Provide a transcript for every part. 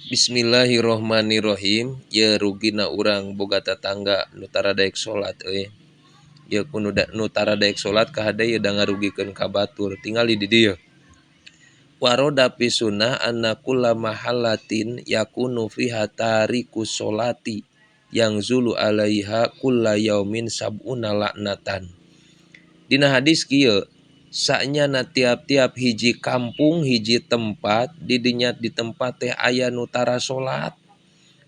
Bismillahirrahmanirrahim. Ye rugina urang boga tatangga nu tara daek salat euy. Ye ku nu tara daek salat kahade ye da ngarugikeun ka batur. Tingali di dieu. Waroda fi sunnah anna kulla mahallatin yakunu fiha tariku sholati yanzulu alaiha kulla yaumin sab'una laknatan. Dina hadis kieu, sanyana tiap-tiap hiji kampung, hiji tempat, didinya di tempat teh aya nu tara salat,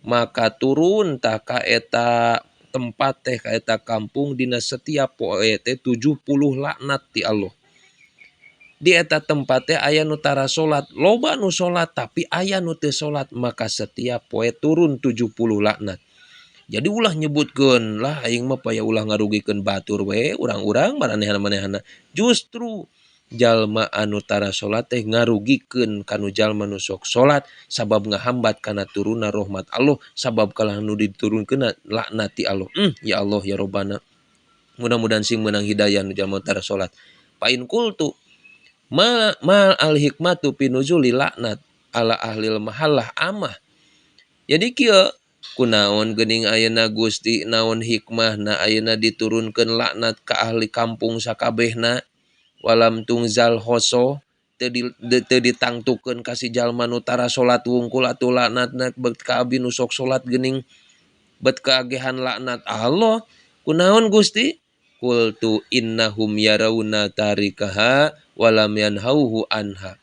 maka turun tah ka eta tempat teh ka eta kampung dina setiap poe teh 70 laknat ti Allah. Di eta tempat teh aya nu tara salat, loba nu salat tapi aya nu teu salat, maka setiap poe turun 70 laknat. Jadi ulah nyebutkeun lah aing mah paya ulah ngarugikeun batur we urang-urang maranehna-manehna. Justru jalma anu tara salat teh ngarugikeun kanu jalma nu sok salat sabab ngahambat kana turunna rahmat Allah, sabab kalah nu diturunkeunna laknat ti Allah. Ya Allah ya Robbana. Mudah-mudahan sing meunang hidayah nu jalma tara salat. Fa in qultu ma ma al hikmatu fi nuzuli laknat ala ahlil mahallah amah. Jadi kieu kunaon geuning ayeuna Gusti, naon hikmahna ayeuna diturunkeun laknat ka ahli kampung sakabehna, walam tungzal khoso teu ditangtukeun ka si jalma nu tara salat wungkul atuh laknatna bet ka abdi nu sok salat geuning bet kaagehan laknat Allah. Kunaon Gusti? Qultu innahum yarawna tarikaha walam yanhauhu anha.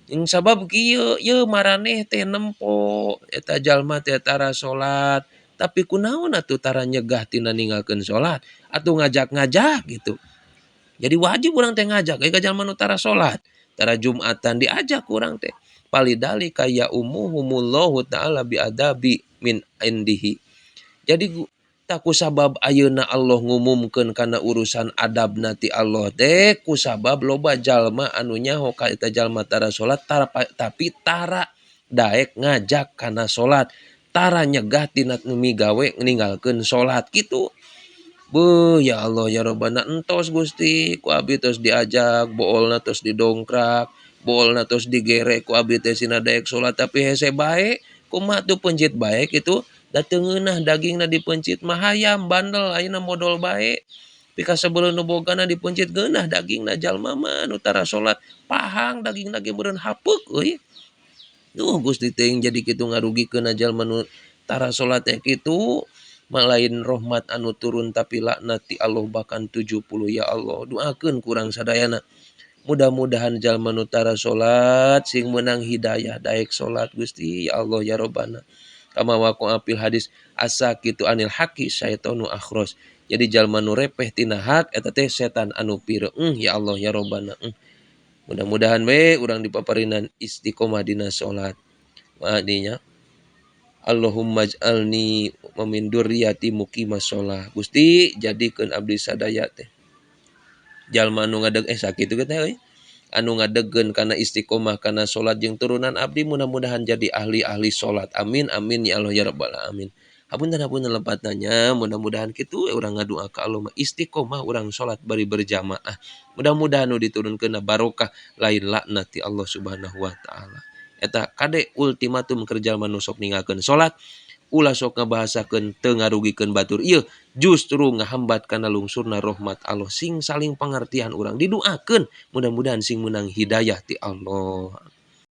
Yang sabab kieu ye maraneh teh nempo eta jalma teh tara salat, tapi kunaon atuh tara nyegah tina ninggalkeun salat atuh ngajak-ngajak gitu. Jadi wajib urang teh ngajak ka jalma nu tara salat, tara Jumatan diajak urang teh. Falidalika ya umuhumullahu taala biadabi min indihi. Jadi tak kusabab ayeuna Allah ngumumkeun kana urusan adabna ti Allah teh kusabab loba jalma anu nyaho ka eta jalma tara salat tara, tapi tara daek ngajak kana salat, tara nyegah tina migawe ninggalkeun salat kitu. Beuh ya Allah ya Robbana, entos Gusti ku abdi tos diajak, boolna tos didongkrak, boolna tos digerek ku abdi teh sina daek salat tapi hese bae, kumaha tuh pencit bae kitu. Da teu ngeunah dagingna dipencit mah hayam bandel ayeuna modol bae. Pika sebelum nu bogana dipencit geunah dagingna, jalma mah nu tara salat pahang dagingna ge meureun hapeuk euy. Duh Gusti teuing jadi kitu ngarugikeun jalma nu tara salat teh kitu. Malain rahmat anu turun tapi laknat ti Allah bahkan 70. Ya Allah, doakeun ku urang sadayana. Mudah-mudahan jalma nu tara salat sing meunang hidayah daek salat Gusti, ya Allah ya Robbana. Kama waqa'a fil hadis as-sakitu anil haqqi syaitanu akhros. Jadi jalma nu repeh tina hak eta teh setan anu pire. Ya Allah ya Robbana. Mudah-mudahan we urang dipaparinan istiqomah dina salat. Maadinya Allahumma ij'alni wa min dzurriyyati muqimas shalah. Gusti jadikeun abdi sadaya teh jalma anu ngadeg sakitu teh euy. Anu ngadegkeun kana istiqomah kana salat jeung turunan abdi mudah-mudahan jadi ahli-ahli salat. Amin amin ya Allah ya rabbal alamin. Hapunten hapunten lepatna nya, mudah-mudahan kitu we urang ngadua ka Allah mah istiqomah urang salat bari berjamaah. Mudah-mudahan nu diturunkeunna barokah lain laknat ti Allah Subhanahu wa taala. Eta kade ultimatum keur jalma nu sok ninggalkeun salat, ulah sok ngabahasakeun teu ngarugikeun batur ieu, justru ngahambat kana lungsurna rahmat Allah. Sing saling pangartian urang diduakeun mudah-mudahan sing meunang hidayah ti Allah.